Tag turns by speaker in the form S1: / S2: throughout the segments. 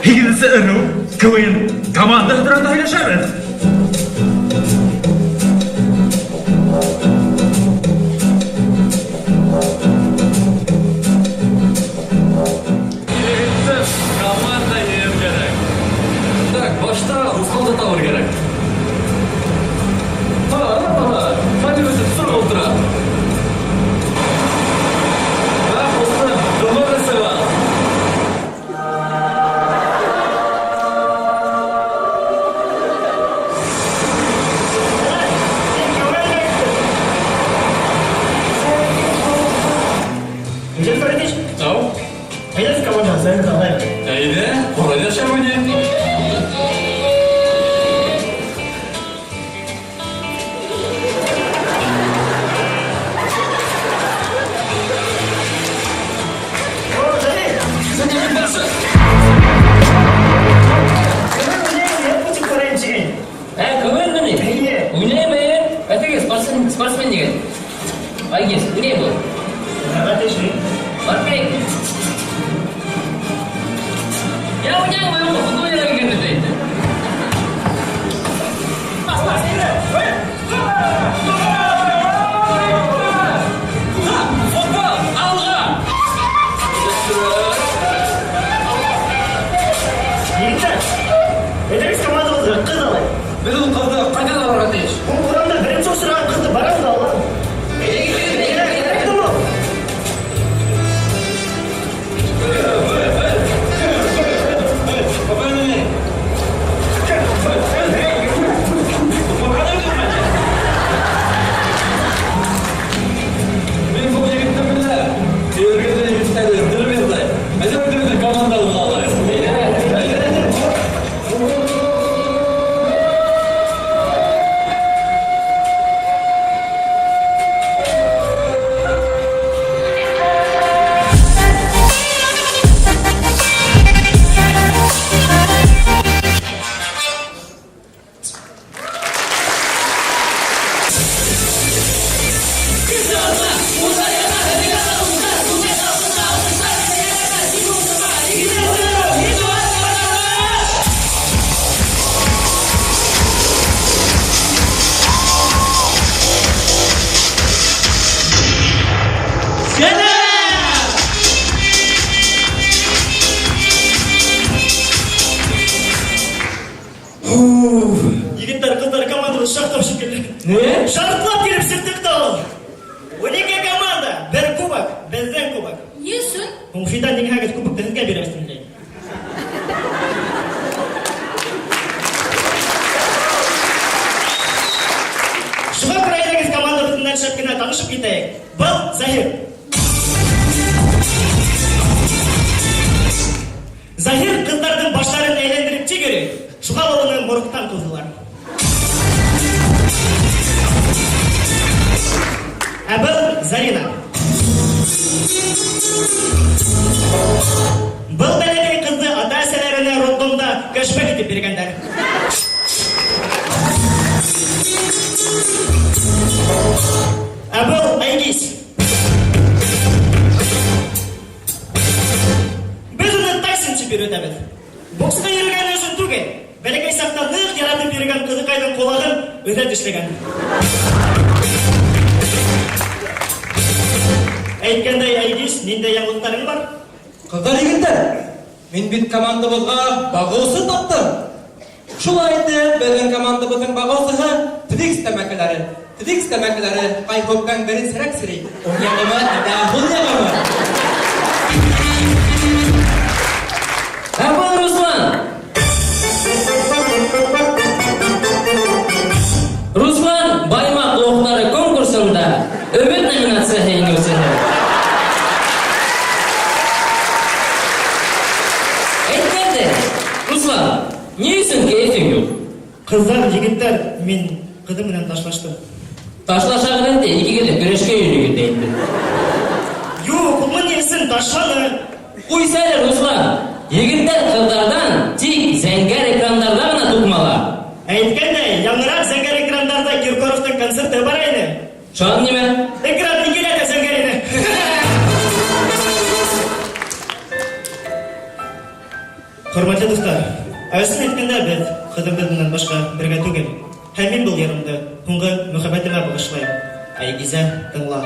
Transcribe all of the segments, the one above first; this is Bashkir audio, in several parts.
S1: Һигеҙенсе ырыу, КВН командаһы тураһында һөйләшәбеҙ.
S2: Егеттәр, команда йыйыр кәрәк. Так, башта Русланды табыр кәрәк. Ха, ана бала, фатир үтеп сыр ултыра. Ха, ҡустым, ҡымыҙ эсеп ал.
S3: Рүзәл Фәритович,
S2: Ау.
S3: әйҙәгеҙ командаға заявка алайыҡ.
S2: Әйҙә, ҡурайҙа шәп уйнай.
S3: О, Заһир, КВН уйнайым, япочек ҡарайым тигәйнем.
S4: Ә, КВН мени?
S3: Эйе.
S4: Уйнайым, эйе. Ә теге спортсмен, спортсмен егет. Айгиз, уйнай был.
S3: Рәхмәт, эшли.
S4: Барып киләйек. Я уйнайым, юҡ, футбол уйнарға килгән инде.
S3: Пас, пас, әйҙә. Ой!
S2: Футбол, алға!
S3: Егеттәр, әйҙәгеҙ командабыҙға ҡыҙ алайыҡ.
S2: Беҙ ул ҡыҙҙы ҡайҙан алырға тейеш?
S3: Ул урамда беренсе осраған ҡыҙҙы барабыҙ ҙа алабыҙ. Кәрәк ул.
S2: Мин был егетте беләм. Йөрөгәндә егеттәрҙе дөм йоҡлай. Әйҙә үҙебеҙҙең командабыҙға алайыҡ. Әйҙә, әйҙә.
S3: Егеттәр, ҡыҙҙар, командабыҙ шартлап шикелле.
S2: Ни?
S3: Шартлап килеп сыҡтыҡ та ул. 12 команда, бер кубок, беҙҙең кубок.
S5: Ни өсөн?
S3: Һуң Фидан еңһәгеҙ кубокты һеҙгә бирәбеҙ тине. Шуға күрә әйҙәгеҙ командабыҙ менән шәп кенә танышып китәйек. Был Заһир. Заһир ҡыҙҙарҙың баштарын әйләндереп тик йөрөй. Шуға ла уны моргтан ҡыуҙылар. Ә был Зарина. Был бәләкәй ҡыҙҙы ата-әсәләренә роддомда кэшбэк итеп биргәндәр. Ә был Айгиз. Беҙ уны Тайсон тип йөрөтәбеҙ. Боксҡа йөрөгәне өсөн түгел, бәләкәй саҡта ныҡ яратып йөрөгән ҡыҙыҡайҙың ҡолағын үҙе тешләгән. Әйткәндәй, Айгиз, ниндәй яңылыҡтарың бар?
S6: Ҡыҙҙар, егеттәр, мин бит командабыҙға бағыусы таптым. Шулай итеп, беҙҙең командабыҙҙың бағыусыһы Твикс тәмәкеләре. Твикс тәмәкеләре ҡай хөккәң беренсерәк серей? Уң яғымы, әллә һул яғымы?
S4: Ә был Руслан. Руслан Баймаҡ лохтары конкурсында Өмөт номинацияһы еңеүсеһе. Әйткәндәй, Руслан, ни өсөн кәйефең юҡ?
S3: Ҡыҙҙар, егеттәр, мин ҡыҙым менән ташлаштым.
S4: Ташлашағыҙ инде, икегеҙ ҙә көрәшкә йөрөгөҙ инде.
S3: Юҡ, ул мине ысын ташланы.
S4: Ҡуйса әле, Руслан. Егеттәр ҡыҙҙарҙан тик зәңгәр экрандарҙа ғына туҡмала.
S3: Әйткәндәй, яңыраҡ зәңгәр экрандарҙа Киркоровтың концерты бар ине.
S4: Шунан нимә?
S3: Экран икеләтә зәңгәр ине. Хөрмәтле дуҫтар, әүәсен әйткәндә беҙ ҡыҙыбыҙ менән башҡа бергә түгел. Һәм мин был йырымды һуңғы мөхәббәтемә бағышлайым. Айгизә, тыңла.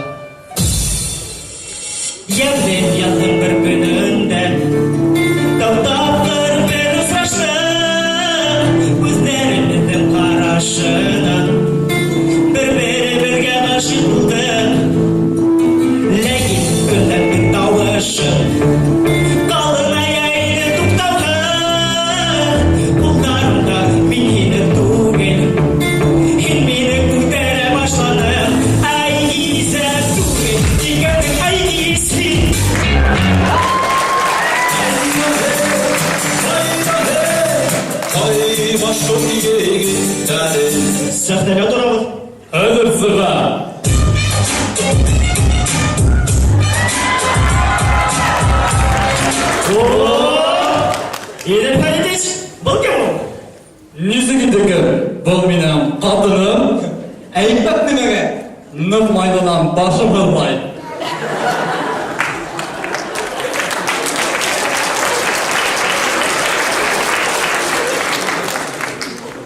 S3: Йәмле яҙҙың бер көнөндә тәү тапҡыр беҙ осраштыҡ. Күҙҙәребеҙҙең ҡарашынан бер-беребеҙгә ғашиҡ булдыҡ. Ләкин көндән көн тауышым ҡалыная ине туҡтауһыҙ. Ҡулдарымда мин һине түгел, һин мине күтәрә башланың. Айгизә түгел, икәнең Айгиз һин.
S2: Ай башым егетләре.
S3: Сәхнәгә торабыҙ.
S2: Хәҙер сыға.
S3: Идел Фәритович, был кем ул?
S2: Нисек инде кем? Был минең ҡатыным.
S6: Ә икмәк нимәгә?
S2: Ныҡ майланам, башым һыҙлай.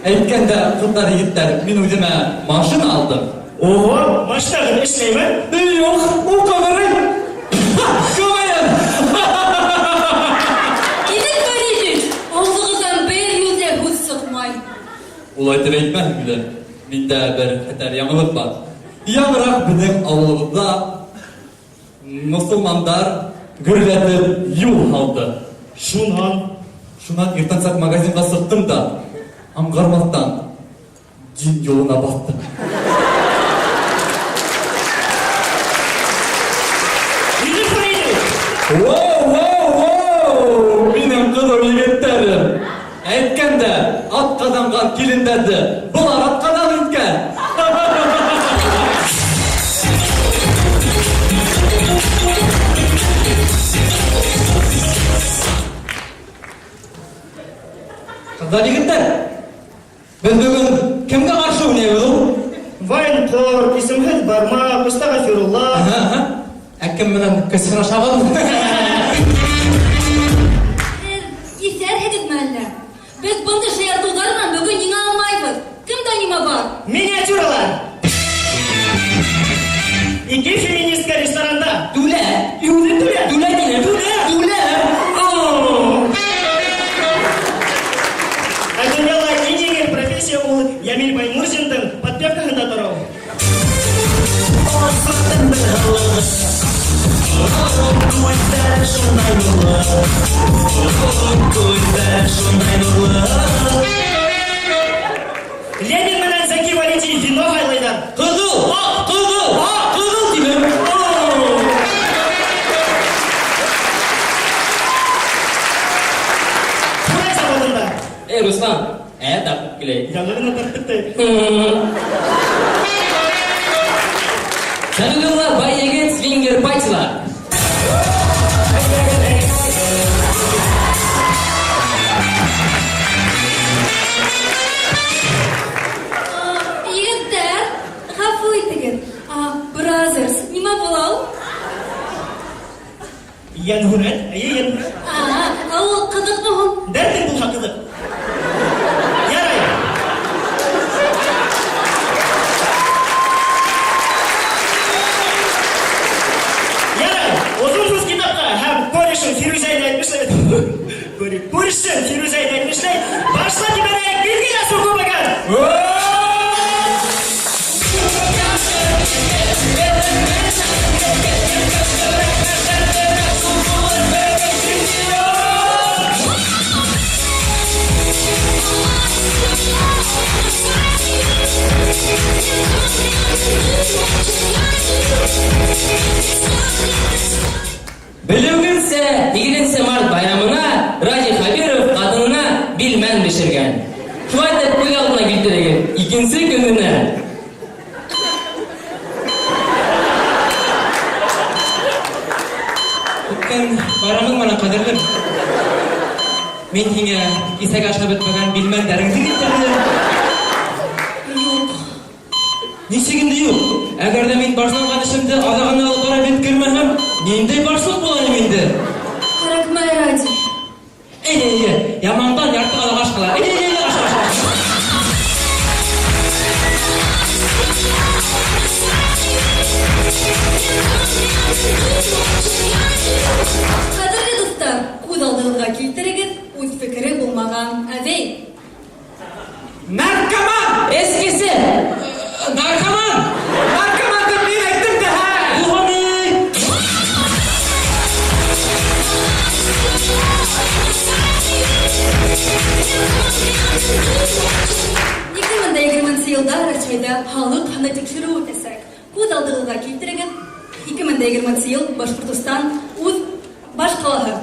S2: Әйткәндә, ҡыҙҙар, егеттәр, мин үҙемә машина алдым.
S3: Ого, машинағыҙ эшләйме?
S2: Юҡ, ул ҡабарый. КВН!
S5: Идел Фәритович, ауыҙығыҙҙан бер йүнле һүҙ сыҡмай.
S2: Улай итеп әйтмә, Гүлә. Миндә бер хәтәр яңылыҡ бар. Яңыраҡ беҙҙең ауылыбыҙҙа мосолмандар гөрләтеп юл һалды.
S3: Шунан.
S2: Шунан иртәнсәк магазинға сыҡтым да, аңғармаҫтан дин юлына баҫтым.
S3: Идел Фәритович!
S2: Воу, воу, воу! Минең ҡыҙыу егеттәрем! Әйткәндә, ат ҡаҙанған килендәрҙе былар атҡанан иткән.
S6: Ҡыҙҙар, егеттәр, беҙ бөгөн кемгә ҡаршы уйнайбыҙ ул?
S3: Военкор, исемһеҙ бармаҡ, Әстәғфирулла.
S6: Аһа, аһа. Ә кем менән көс һынашабыҙ?
S5: Һеҙ иҫәрһегеҙме әллә? Беҙ бындай шаяртыуҙар менән бөгөн еңә алмайбыҙ. Кемдә нимә бар?
S3: Миниатюралар! Ике феминистка ресторанда.
S4: Түлә!
S3: Түлә, түлә!
S4: Түлә тинем!
S3: Түлә!
S4: Түлә!
S3: Ә донъяла иң еңел профессия ул Ямил Баймурзиндың подпевкаһында тороу. Ленин менән Зәки Вәлиди вино һайлайҙар.
S4: Ҡыҙыл, аҡ, ҡыҙыл, аҡ, ҡыҙыл тинем.
S3: Ҡурай заводында.
S4: Эй, Руслан, тартып киләйек.
S3: Яңы ғына тарттыҡ та.
S4: Сәғидулла бай егет свингер патила.
S5: Егеттәр, ғәфү итегеҙ. Бразерс, нимә була ул?
S3: Йәнһүрәт, эйе, йәнһүрәт.
S5: Ә ул ҡыҙыҡмы һуң?
S3: Дәртең булһа ҡыҙыҡ. Ярай. Ярай, оҙон һүҙ китапҡа һәм корешым Фирүзә әйтмешләй. Күршем Фирүзә әйтмешләй. Башлап ебәрәйек, билгеле асыу кубогын.
S4: Белеүегеҙсә, 8 март байрамына Радий Хәбиров ҡатынына билмән бешергән. Шулай итеп күҙ алдына килтерегеҙ, икенсе көнөнә.
S6: Үткән байрамың менән, ҡәҙерлем. Мин һиңә кисәгә ашап бөтмәгән билмәндәреңде килтерҙем.
S5: Юҡ.
S6: Нисек инде юҡ? Әгәр ҙә мин башланған эшемде аҙағына алып барып еткермәһәм, ниндәй башлыҡ булайым инде?
S5: Кәрәкмәй, Радий.
S6: Әйҙә, әйҙә,
S4: Ямандан ярты калак аш кала. Әйдә, әйдә, әйдә, аша, аша, аша.
S5: Кадерле дуслар, күз алдыгызга китерегез, үз фикере булмаган әбей.
S6: Наркоман!
S4: Эскесе!
S6: Наркоман! Наркоман дип мин әйттем дә, һә!
S4: Булганы!
S5: Ике мең дә егерменче елда Рәсәйдә халык һаны тикшерүе үтәчәк. Күз алдыгызга китерегез, 2020 ел Башкортостан үз баш калаһы.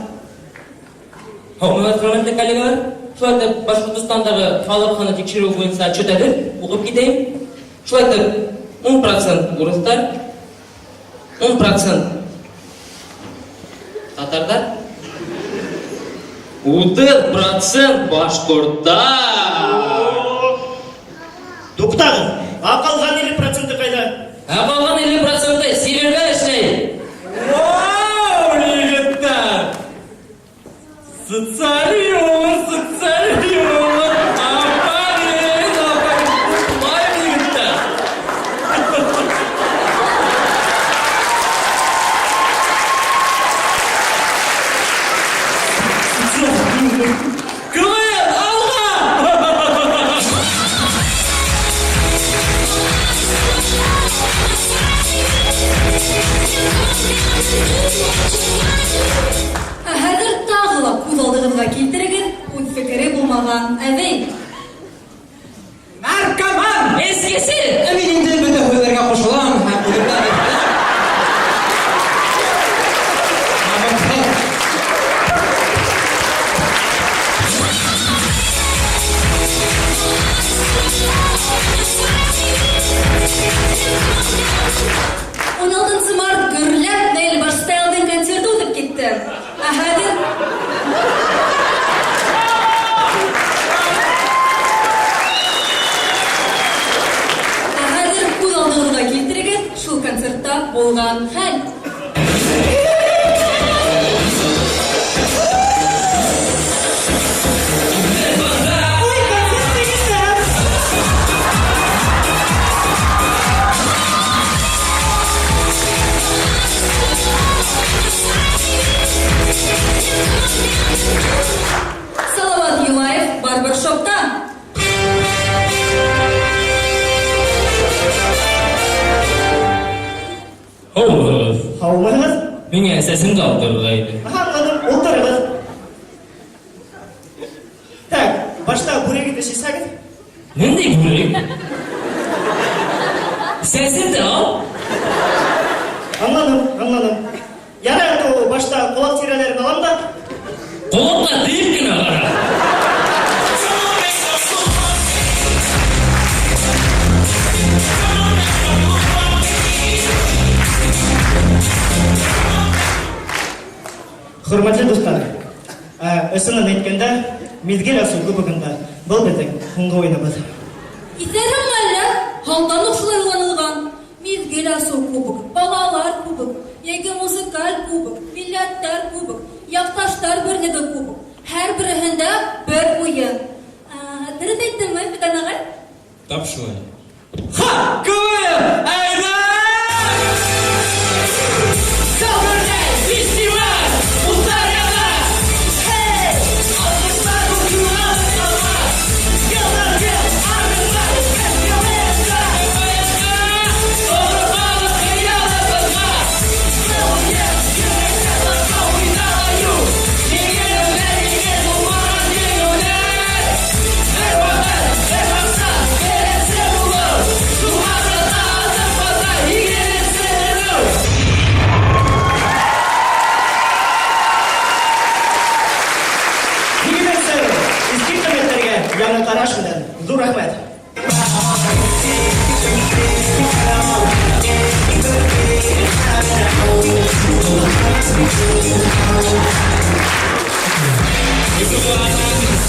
S4: Һаумыгыз, хөрмәтле коллегалар. Шулай итеп, Башкортостандагы халык һаны тикшерү буенча отчет әзер, укып китәем. Шулай итеп, 10 процент урыслар, 10 процент татарлар, 30 процент башкортлар.
S3: Туктагыз, ә калган 50 проценты кайда?
S4: Ә калган 50 проценты Сибирьдә эшли.
S2: Вау, егетләр! Социаль юмор, социаль юмор! Афәрин, афәрин! Котлыйм, егетләр! КВН, алга!
S5: Ә хәзер тагы ла күз алдыгызга китерегез, үз фикере булмаган әбей.
S6: Наркоман!
S4: Эскесе!
S6: Ә мин инде бөтен һүзләргә кушылам һәм үлемнән Намуссыз.
S5: 16 март гөрләп Наил Барстайлдың концерты үтеп китте. Ә хәзер Ә хәзер күз алдыгызга китерегез, шул концертта булган хәл.
S6: Ой, концерт дигәннәр!
S5: Салават Юлаев барбершопта.
S4: Һаумыгыз.
S3: Һаумыгыз?
S4: Миңа сәсемде алдырырга иде.
S3: Аһа, аңладым, утырыгыз. Так, башта бүрегеңне чишәгез.
S4: Нинди бүрек? Сәсемде ал.
S3: Аңладым, аңладым. Ярар, инде башта колак тирәләрен алам да.
S4: Колакка тиеп кенә кара.
S3: Хөрмәтле дуслар, ысынын әйткәндә, мизгел асу кубогында был безнең һуңгы уеныбыз.
S5: Исәреңме әллә? Алдан ук шулай уйланылган. Мизгел асу кубок, балалар кубок, яки музыкаль кубок, милләтләр кубок, якташлар берлеге кубок. Һәр береһендә бер уен. Дөрес әйттемме, Фидан агай?
S2: Тап шулай. Ха! КВН! Әйдә!
S4: Сәфәрдә фестиваль! Утлар яна! Хей! Алкышлар уйнап калмас! Еллар ел артында фестивальдә! Добро пожаловать йөрәктә башка уйнагаю! Җиңелүләр җиңел булмаган җиңүләр! Бер вакыт, бер максат, беренче булу! Шуңа калса адым баса икенче булу!
S3: Егетләр, изге кыйммәтләргә яңа караш белән зур рәхмәт.
S2: Егетләр!